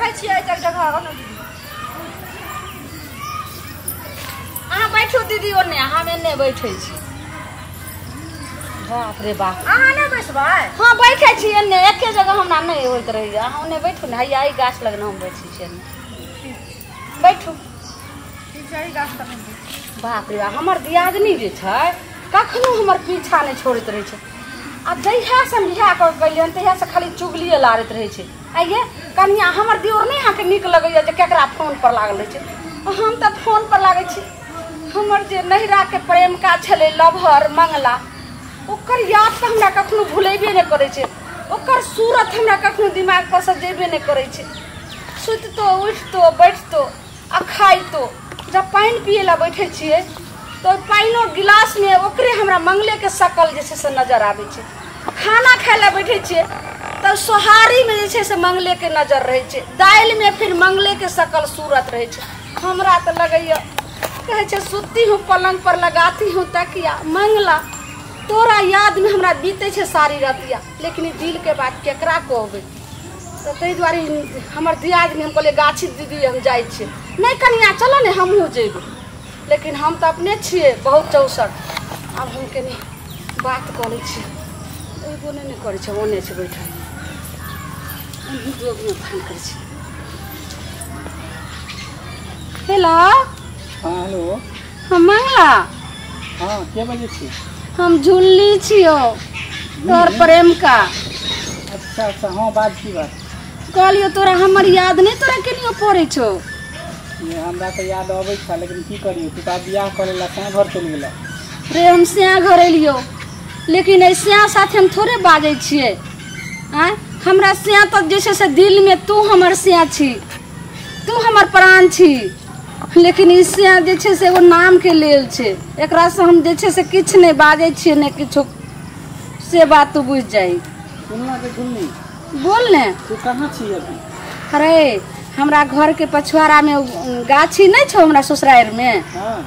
देखै छियै एक जगह आउ ने दीदी। अहाँ बैठू दीदी ओने, हम एने बैठै छी। बाप रे बाप, अहाँ नहि बैसबै? हाँ बैठै छी एने, एके जगह हमरा नहि होइत रहैया। अहाँ ओने बैठू ने, हैया एहि गाछ लग हम बैठै छी एने बैठू। ठीक छै, एहि गाछ तक। बाप रे बाप, हमर दियादनी जे छै कखनो हमर पीछा नहि छोड़ैत रहै छै। आ जहियासँ हम बियाह कऽ के गेलियै हन तहियासँ खाली चुगलिए लारैत रहै छै। आइये कनिया हमर दियोर नहि अहाँके नीक लगैया जे केकरा फोन पर लागल रहै छै? हम तऽ फोन पर लागै छी। हमर जे नैहराके प्रेमिका छलै लभर मंगला, ओकर याद तऽ हमरा कखनो भुलेबे नहि करै छै। ओकर सूरत हमरा कखनो दिमाग पर से जेबे नहि करै छै। सुतितो उठितो बैठतो आ खाइतो, जब पानि पियै लए बैठै छियै तऽ पानिओ गिलासमे ओकरे हमरा मंगलेके शकल जे छै से नजर आबै छै। खाना खाय लए बैठै छियै तऽ सोहारीमे जे छै से मंगलेके नजर रहै छै, दालिमे फिर मंगलेके शकल सूरत रहै छै। हमरा तऽ लगैया कहै छै सुती हूँ पलंग पर लगाती हूँ तकिया, मंगला तोरा यादमे हमरा बीतै छै सारी रतिया। लेकिन ई दिलके बात केकरा कहबै? तऽ ताहि दुआरे हमर दियादनी हम कहलियै गाछी दीदी हम जाइ छियै। नहि कनिया चलऽ ने हमहूँ जेबै, लेकिन हम तऽ अपने छियै बहुत चौसठ। आब हम कनि बात कऽ लै छियै। एगो नहि ने करै छै, ओने छै बैठल, फोन करै छै। हेलो। हाँ हेलो। हम मंगला। हाँ के बजै छी? हम झुल्ली छियौ, तोहर प्रेमिका। अच्छा अच्छा, हाँ बाज, की बात? कहलियौ तोरा हमर याद नहि तोरा केनियो पड़ै छौ? ये हमरा तऽ याद अबै छै, लेकिन की करियौ, तू तऽ बियाह करै ला तैं घर चलि गेलऽ। रे हम स्या घर एलियौ, लेकिन एहि स्या साथे हम थोड़े बाजै छियै। आँय हमरा स्या तऽ जे छै से दिलमे तू हमर स्या छी, तू हमर प्राण छी। लेकिन ई स्या जे छै से एगो नामके लेल छै, एकरासँ हम जे छै से किछु नहि बाजै छियै, नहि किछो, से बात तू बुझि जाही। सुनना के झुलनी, बोल ने। तू कहाँ छी अभी? अरे हमरा घरके पछुआरामे गाछी नहि छौ हमरा ससुरारिमे, हाँ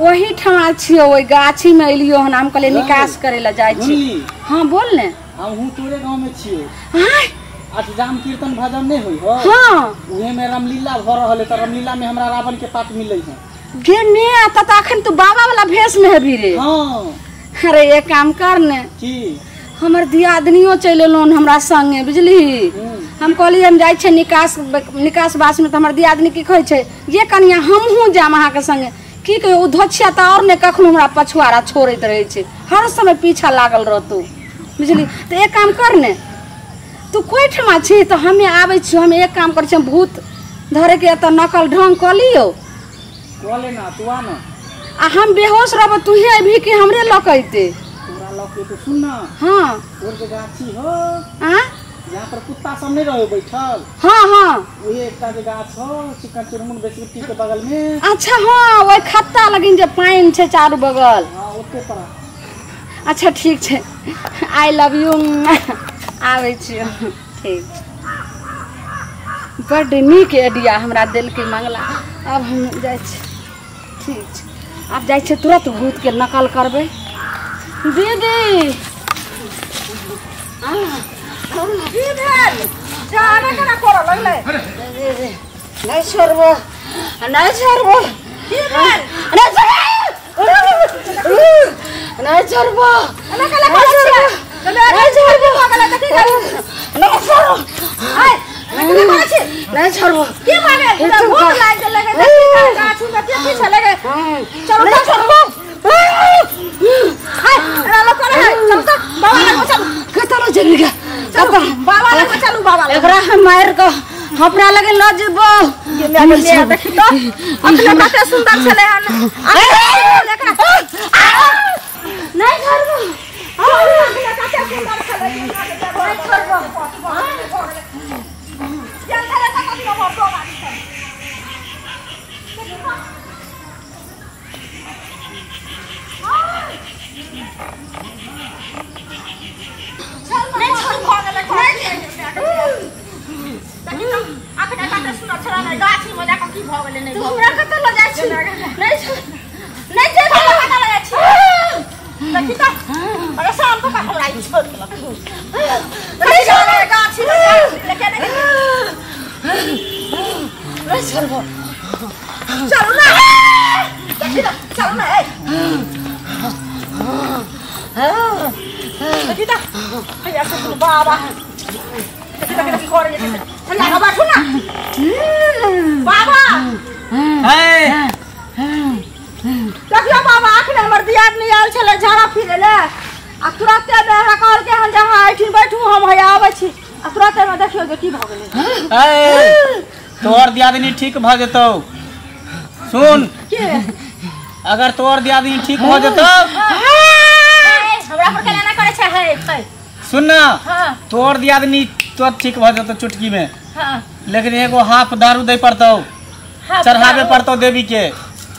ओही ठमा छियौ, ओहि गाछीमे एलियौ हन। हम कहलियै निकास करै लए जाइ छी। झुलनी। हाँ बोल ने। हमहूँ तोरे गाँवमे छियौ। आँय अष्टजाम कीर्तन भजन नहि होइ हो? हाँ उहे में रामलीला भऽ रहल है, तऽ रामलीला में हमरा रावण के पाठ मिलै है। गे ने तऽ अखन तू बाबा वाला भेष में हेबी रे। हाँ। अरे एक काम कर ने। की? हमर दियादनियो चलि एलौ हमरा संगे, बुझलिही? हम कहलियै हम जाइ छियै निकास निकास बासमे, तऽ हमर दियादनी की कहै छै ये कनिया हमहूँ जायब अहाँके संगे। की कहियौ, ओ धोछिया तऽ आओर नहि कखनो हमरा पछुआरा छोड़ैत रहै छै, हर समय पीछा लागल रहतौ, बुझली? तऽ एक काम कर ने, तू कोइ ठमा छी तऽ हमे आबै छियौ। हम एक काम करै छी, हम भूत धरैके एतऽ नकल ढङ्ग कऽ लियौ। कऽ ले ना, तू आ ना। आ हम बेहोश रहबो, तूहे अयबही कि हमरे लऽ कऽ अयतै? तोरा लऽ के तो सुन ना। हाँ। तोर के गाछी हो आँ जहाँ पर कुत्ता सब नहीं रहे बैठल? हाँ हाँ। वही एकटा जे गाछ हो चिकन चुनमुन बेसबिट्टी के बगल में। अच्छा हाँ, ओहि खत्ता लगिन जे पानि छै चारू बगल। हाँ ओते पर। अच्छा ठीक छै, I love you, आबै छियौ। ठीक छै, बड्ड नीक आइडिया हमरा देलकै मंगला। आब हम जाइ छी। ठीक छै, आब जाइ छियै तुरंत भूतके नकल करबै। दीदी की भेल? जाने केना करऽ लगलै? नहि छोड़बो, नहि छोड़बो। की भेल? नहि छोड़बो, नहि छोड़बो, एना केना करै छियै? नहि छोड़बो, नहि छोड़बो, आइ, एना केना करै छी? नहि छोड़बो। की भऽ गेल? तोरा भूत लागि गेलै गे, देखी गाछी में के पीछे लगे। चलू नहि तऽ। छोड़बो। हाय, एना लोक करै है। चलू तऽ, बाबा लग चलू। कतऽ लऽ जेबही गे? चलू, बाबा लग चलू, बाबा लग। एकरा हम मारि कऽ अपना लगे लऽ जेबो। ये my के my देखी तऽ, अखने कते सुन्दर छलै हन। एकरा नहि छोड़बो। अखने कते सुन्दर छलै। नहि छोड़बो। चल चल तऽ कथी हमर डोगा दिसन। नहि छोड़बो। भऽ गेलै, देखी तऽ, अखने कते सुन्दर छलै ने, गाछी में जाकऽ की भऽ गेलै? नहि तू हमरा कतऽ लऽ जाइ छी? नहि छोड़, नहि जेबो। कतऽ लऽ जाइ छी? देखी तऽ, परेशान कऽ कऽ हमरा ई छोड़ि देलक। नहि छोड़बो। गाछी में लेके नहि। नहीं छोड़बो चलू ना देखी ना चलू ना ए देखी ता हैया से बाबा देखी ता की करे चल ना बैठू ना बाबा ए देखियो बाबा अखने हमर दियादनी आयल छलै झाड़ा फिरे ले आ तुरते मे हमरा कहलकै हन जे अहाँ एहिठिन बैठू हम हैया आबै छी आ तुरते मे देखियो जे की भऽ गेलै। ए तोहर दियादनी ठीक भऽ जेतौ। सुन के अगर तोहर दियादनी ठीक भऽ जेतौ हमरा पर केना ना करै छै है सुन ना हां तोहर दियादनी तोर ठीक भऽ जेतौ चुटकी में। हां लेकिन एगो हाफ दारू दे पड़तौ चढ़ावे पड़तौ देवी के।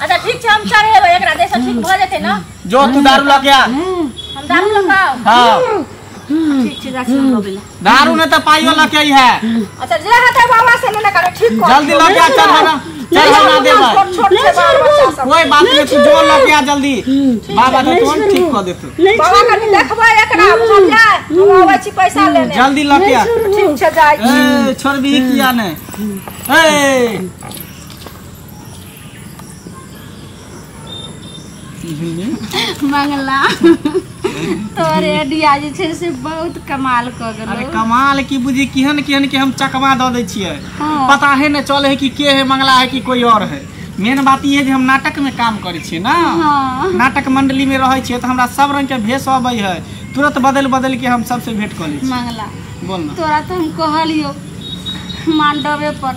अच्छा ठीक छै हम चढ़ेबै एकरा देसँ ठीक भऽ जेतै ना। जो तू दारू लऽ के आ। हम दारू लऽ के आउ। हां ठीक छै जा छी हम लऽ ले दारू ने त पाइयो लऽ के आई है। अच्छा जे हेतै बाबा से ने करे ठीक कर जल्दी लऽ के आ चढ़ाना चढ़ाना देबै छोट छोट छै बाल बच्चा सब कोई बात नहीं तू जो लऽ के आ जल्दी बाबा तो तुरंत ठीक कऽ देतौ। बाबा कनि देखबै एकरा बुझलियै हम आबै छी पैसा लेने जल्दी लऽ के आ। ठीक छै जाइ छी। ए छोड़बी किया नै ए मंगला तोरे डिया जे छै से बहुत कमाल क गेलो। अरे कमाल की बुझी केहन केहन के हम चकमा the they छियै। पता है न चले है कि के है मंगला है कि कोई और है। मेन बात ई है जे हम नाटक में काम करै छियै ना। नाटक मंडली में रहै छियै त हमरा सब रंग के भेष अबै है तुरंत बदल बदल के हम सबसे भेंट क लै छियै। मंगला बोल ना तोरा त हम कहलियो मांडवे पर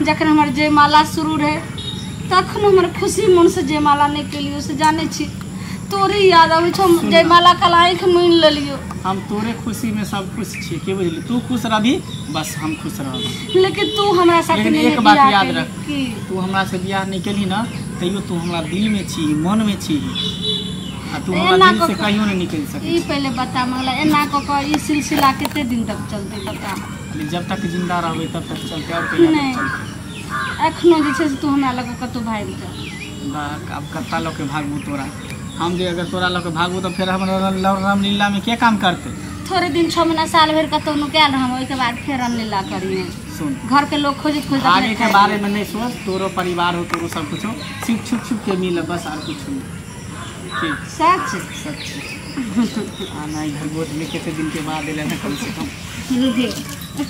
जखन हमर जयमाला शुरू रहे तखन हमर खुशी मन से जयमाला नहीं केलियो से जानै छी तोरे याद आबै छौ जयमाला कल आँखि मुनि लेलियो। हम तोरे खुशी में सब खुश छियै के बुझली तू खुश रहबी बस हम खुश रहब। लेकिन तू हमरा साथ लेकिन एक बात याद रख तू हमरा से बियाह नहीं केलही ना तैयो तू हमरा दिल में छी मन में छी आ तू हमरा दिल से कहियो नहीं निकल सकै। ई पहले बता मंगला एना क क ई सिलसिला कते दिन तक चलतै बता। जब तक जिंदा रहबै तब तक चलतै और कहिया नहीं एखनो जे छै से तू हमरा लग कतौ भागि जा। अब कत्ता लऽ के भागबू तोरा हम जे अगर तोरा लऽ के भागबू तऽ फेर हमरा रामलीला में के काम करते। थोड़े दिन 6 महीना साल भरि कतौ नुकायल रहम ओहिके बाद फेर रामलीला करिए। सुन घर के लोग खोजैत खोजैत आगे के बारे में नहीं सोच तोरो परिवार हो तोरो सब कुछ हो सिर्फ छुप छुप के मिल बस और कुछ नहीं। ठीक सच सच आना इधर गोद में कितने दिन के बाद एलै ना कम से कम।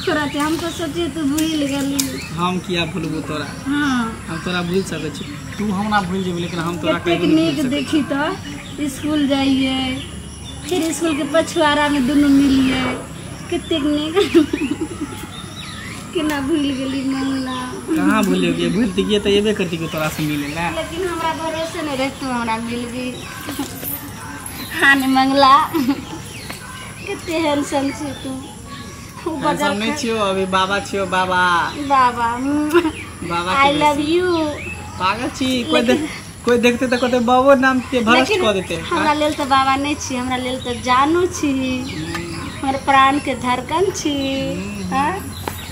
तोरा के हम तो सोचिए तू भूल गेली। हम किया भूलबू तोरा। हां हम तोरा भूल सकै छी तू हमरा भूल जेबी लेकिन हम तोरा कहियो नहीं भूल सकै। देखी तो स्कूल जाइए फिर स्कूल के पछुआरा में दोनों मिलिए कतेक नीक केना भूल गेली मंगला। कहाँ भूल गेलियै भूलतियै तऽ एबे करतियै तोरा से मिले ला। लेकिन हमरा भरोसे नहीं रह तू हमरा मिलबी। हाँ नहीं मंगला कते हैंडसम छी तू। हैंडसम नहीं छियो अभी बाबा छियो बाबा बाबा बाबा I love you. पागल छी कोई देखते तऽ कहते बाबो नाम के भ्रष्ट कऽ देते। हमरा लेल तऽ बाबा नहीं छी हमरा लेल तऽ जानू छी हमर प्राण के धड़कन छी। हाँ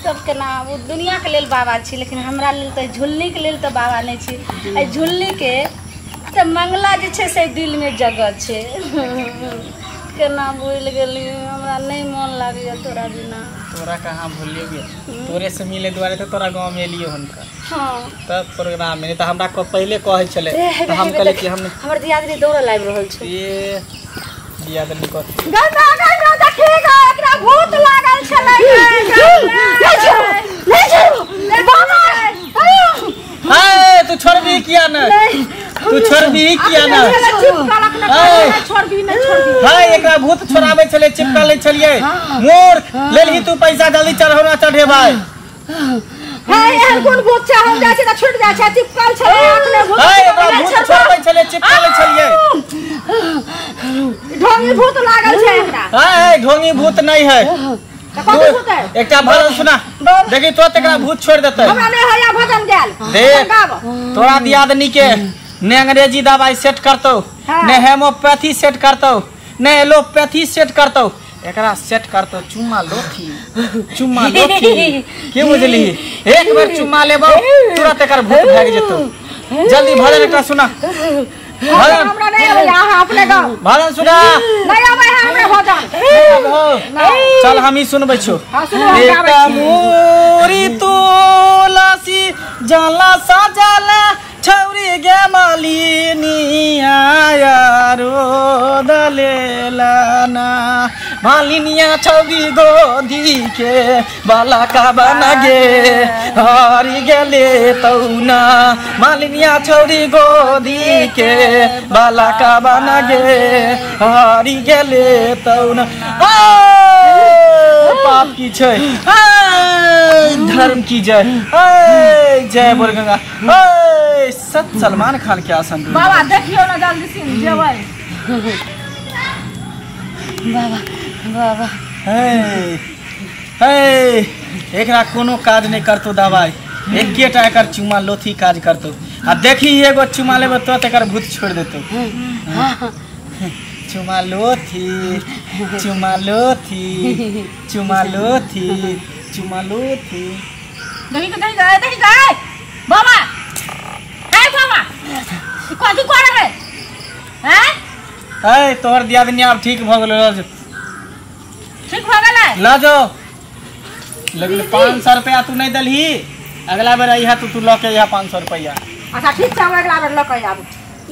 तब केना वो दुनिया के लेल बाबा छी लेकिन हमरा लेल तऽ झुल्ली के लेल तऽ बाबा नहीं छी। एहि झुल्ली के तऽ मंगला जे छै से दिल में जगह छै। केना भूल गेली हमरा नहीं मन लागैया तोरा बिना। तोरा कहाँ भूलिए तोरे से मिले दुआरे तऽ तोरा गाँव में एलियो हुनका। हाँ तब प्रोग्राम में तऽ हमरा पहिले कहै छलै तऽ हम कहलियै कि हम हमर दियादनी दौड़ल आबि रहल छै। ये दियादनी कथी गंगा गंगा देखी ग एकरा भूत लागल छलै। नहीं छोड़ू नहीं छोड़ू बाबा ए तू छोड़बी किया ने तू छोड़बी किया ने छोड़बी नहीं छोड़बी। हां एकरा भूत छोड़ाबै छलै चिपका लै छलियै मूर्ख लेलही तू पैसा जल्दी चढ़ौना चढ़ेबै। हे एहन कोन भूत छै हम जाइ छै तऽ छूट जाइ छै चिपकल छलै अखने भूत। हे एकरा भूत छोड़बै छलै चिपका लै छलियै ढोंगी भूत लागल छै एकरा। हे ढोंगी भूत नहीं है कथी भूत है एकटा भजन सुना देखी तो एकरा भूत छोड़ देतै। हमरा नहीं होया भजन गेल देख तोरा दियादनी के ने अंग्रेजी दवाई सेट करतौ ने हेमोपैथी सेट करतौ ने एलोपैथी सेट करतौ एकरा सेट करतौ चुम्मा लोथी चुम्मा लोथी के बुझली एक बेर चुम्मा लेबौ तुरंत एकर भूत भागि जेतौ। जल्दी भजन एकटा सुना भजन हमरा नहीं आबै अहाँ अपने गाओ भजन सुना नहीं आबै है हमरा भजन। चल हम ही सुनबै छौ। हां सुनू हम गाबै छी। मोरी तुलसी जल मालिनी आया रो दलेलाना मालिनिया छवि गोदी के बाला का बना गे हरी गेले तौना मालिनिया छौरी गोदी के बाला का बना गे हरी गेले तौना। पाप की जय, धर्म की जय, जय बोल गंगा। सत सलमान खान के आसन। बाबा देखियो ना जल्दी से जेबै। बाबा बाबा हे हे एकरा कोनो काज नहीं करतो दवाई, एकेटा एकर चुमा लोथी काज करतो। आ देखी एगो चुमा लेबे तुरंत एकर भूत छोड़ देतो। चुमा लोथी चुमा लोथी चुमा लोथी चुमा लोथी। देखी के देखी गए देखी गए बाबा। हे बाबा कथी कर रहे हैं? ए तोहर दियादनी आब ठीक भ गेलो। ठीक भ गेलै ल जो। लेकिन 500 रुपया तू नहीं दलही, अगला बेर अइहा तू ल के अइहा 500 रुपया। अच्छा ठीक छै, हम अगला बेर ल के आबू।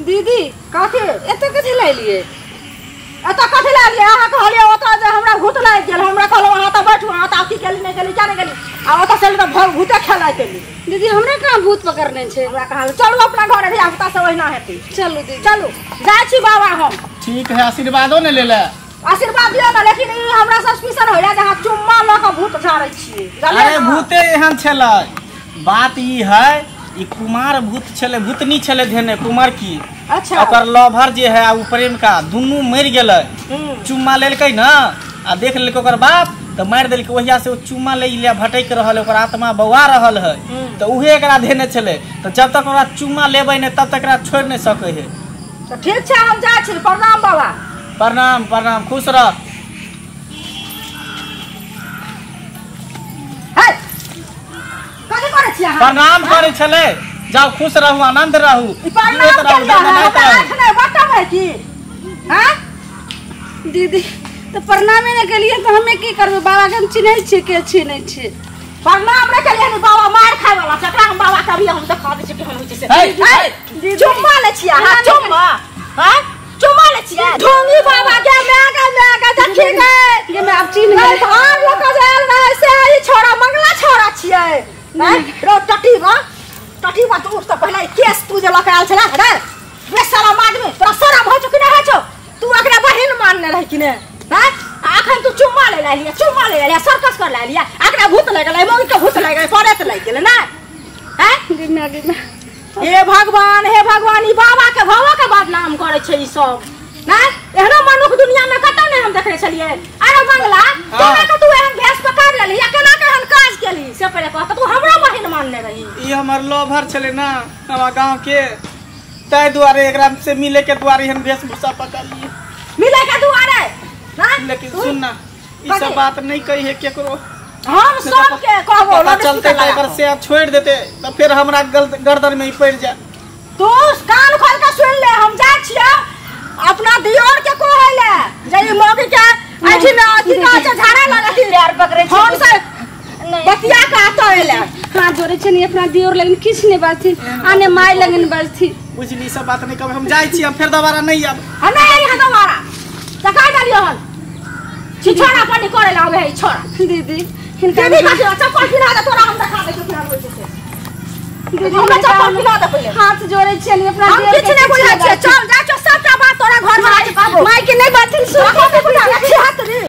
दीदी कथी एतऽ कथी लाइलियै? एतऽ कथी लाइलियै? अहाँ कहलियै ओतऽ जे हमरा भूत लागि गेल, हमरा कहलहुँ अहाँ तऽ बैठू, अहाँ तऽ की केली नहि केली क्या नहि केली, आ ओतऽ से तऽ भूते खेलाइ केली। दीदी हमरा कहाँ भूत पकड़ने छै? हमरा कहाँ। चलू अपना घर, धिया पुता सब ओहिना हेतै। चलू दीदी चलू, जाइ छी बाबा हम। ठीक है, आशीर्वादो ने ले ले। आशीर्वाद दियौ ने, लेकिन ई हमरा सस्पिशन होइया जे अहाँ चुम्मा लऽ कऽ भूत झाड़ै छियै। अरे भूते एहन छलै। बात ई है ई कुमार भूत छलै, भूतनी छलै धेने कुमार की। अच्छा। ओकर लवर जे है आ उ प्रेमिका दुनू मरि गेलै। चुम्मा लेलकै ना आ देख लेलकै ओकर बाप तऽ मारि देलकै। ओहिया से ओ चुम्मा लै ले भटकि रहल, ओकर आत्मा बौआ रहल है। तऽ उहे एकरा धेने छलै। तऽ जब तक ओकरा चुम्मा लेबै नहि तब तक एकरा छोड़ि नहि सकै है। तऽ ठीक छै, हम जाइ छी। प्रणाम बाबा। प्रणाम प्रणाम, खुश रह। कथी करै छी अहाँ? प्रणाम करै छलै। जाओ खुश रहू, आनंद रहू, जीवित रहू, दंडनाइत रहू। दीदी तऽ प्रणामे नहि केलियै तऽ हमे की करबै? बाबा के हम चिन्है छियै के छियै नहि छियै। प्रणाम नहि केलियै ने बाबा मार खाय वाला छै। एकरा हम बाबा के अभी हम देखा दै छियै केहन होइ छै से। चुम्मा लै छियै अहाँ? चुम्मा हैं? चुम्मा लै छियै? ढोंगी बाबा के my के देखी गए ये मैं आब चिन्ह गेलियै। भार लऽ कऽ जे आयल रहै से ई छोड़ा मंगला छोड़ा छियै। रो टटीबा टटीबा तू उठ तऽ पहिले केस तू जे लऽ कऽ आयल छलै रे बेशरम आदमी, तोरा शरम होइ छौ कि नहि होइ छौ? तू एकरा बहिन मानने रही कि नहि? हैं? अखन तू चुम्मा ले लिया, चुम्मा ले लिया, सर्कस कर ले लिया, एकरा भूत लागि गेलै, मौगी के भूत लागि गेलै, पड़ैत लागि गेलै ने। हैं? हे भगवान हे भगवान, ई बाबा के भावा के बदनाम करै छै ई सब। नै एहनो मनुख दुनिया में कतौ नहि हम देखने छलियै। अरे मंगला केना के तू एहन भेष पकड़ लेली या केना के एहन काज केली से पहिले कह। तू हमरा बहिन मानने रही। ई हमर लवर छलै ना हमरा गांव के, ताहि दुआरे एकरा से मिले के दुआरे एहन वेशभूषा पकड़ लिए। मिले के दुआरे ना? लेकिन सुन ना, ई सब बात नहीं कही है केकरो। हम सबके कहबो, पता चलते तऽ एकर से छोड़ देते तऽ फिर हमरा गर्दन में ही पड़ जाए। तू कान खोल के सुन ले, हम जाइ छियै अपना दियोर के कहै ले जे ई मौगी के एठी में अथी कहै छै झाड़ा लगती पैर पकड़ै छै फोन से बतिया के आतो एले। हाथ जोड़ै छै नी अपना दियोर लगन किछु नहि बाजथिन आ ने my लगन बाजथिन। बुझली सब बात नहीं कहब, हम जाइ छी, हम फेर दोबारा नहीं आब। हम नहीं आई दोबारा तऽ कहि देलियै हन छी छोड़ा पानी करे ला आबै है छोड़ा। दीदी हिनका दीदी कथी चप्पल पिन्हा दे तोरा, हम देखा दै छियौ केहन होइ छै से। दीदी हमरा चप्पल पिन्हा दे पहिले। हाथ जोड़ै छियै अपना दियोर के, किछु नहि बुझै छियै। चल जाइ छौ, सबटा बात तोरा घर में कहबो। My के नहि बाजथिन सुन। हाथ रे।